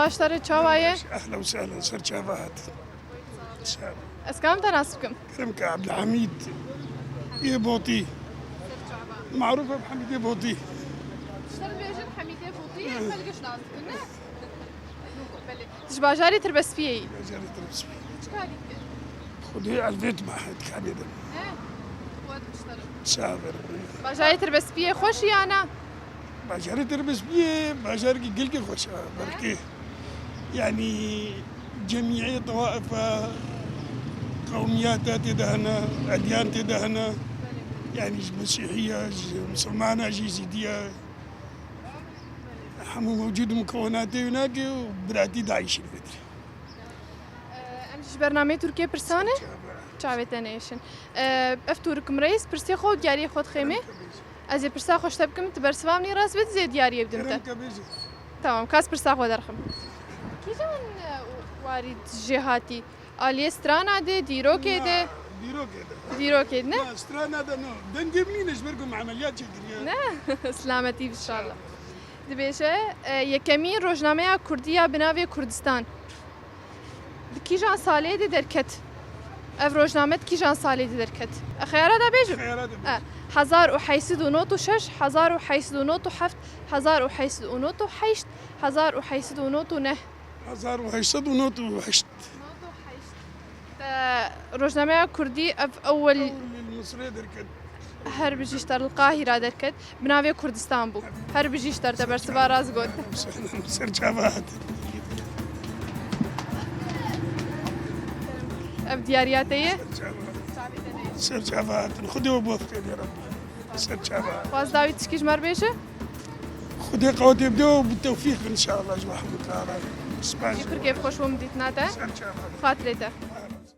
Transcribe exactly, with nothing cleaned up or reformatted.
Baş te re, çawa ye? Ehlen we sehlen, ser çava hat. Sağ ol. Ez karim te nas bikim? Kerem ke Abdülhamid yê Botî. Maruf Abdülhamid yê Botî. Şer bêjin Hamîdê Botî, xelk ji nas dikin, ne? Belê. Ji bajarê Tirbespiyê yî? Bajarê Tirbespiyê. Çi karî dikî? Xwedê elbet ma dikanê de. He? Xwedê ji te re. Sağ ol. Bajarê Tirbespiyê xweş ya ne? Bajarê Tirbespiyê bajarekî gelkî xweş e. Belkî, yanî, cemiyê tewaifa, qewmiyata tê de hene, edyan tê de hene. Yanî ji Mesîhiya, ji Misilmana, ji Êzîdiya. Hemû mewcûd in, mukewwenatê wî nake û biratî DAIŞ li vê dirê. Em jî ji bernameyê Tirkiyê pirsan e. Çavê te nêşin. Ev Turik Reis, pirsê xwe û diyariyê xwe dixê me. Ez ê pirsa xwe ji te bikim, tu bersiva min î rast bidî, ez ê diyariyê bidim te. Kerem ke bêje. Tamam, ka ez pirsa xwe derxim. Kîjan, e, warî jê hatî? Aliyê strana de, dîrokê de? Na, dîrokê de. Dîrokê de, ne? Na, strana de no. Dengê min nîne ji ber ku me emeliyat çêkiriye. Ne? Silametî inşallah. Dibêje, e, yekemîn rojnameya kurdî ya bi navê Kurdistan. Di kîjan salê de derket? Ev rojname di kîjan salê de derket? E, xeyara da bêjim? Xeyara da bêjim. E, hezar û heyşt sed û nod û şeş, hezar û heyşt sed û nod û heft, hezar û heyşt sed û nod û heşt, hezar û heyşt sed û nod û neh. Hezar û heyşt sed û nod û heşt. Te rojnameya kurdî ev ewel. Ewel li Misrê derket. Her bijî ji te re, li Qahîra derket. Bi navê Kurdistan bû. Her bijî ji te re, te bersiva rast got. Ser çava hat. Ev diyariya te ye? Ser çava hatin. Xwedê we biwefqêne ya Rabbî. Ser çava. Xwaz dawî tişkî ji me re bêje? Xwedê qewetê bide û bi tewfîq inşallah ji we hemû kara. Spas. Ji kurkê bi xweş bo min dîtina te. Ser çava. Xatirê te.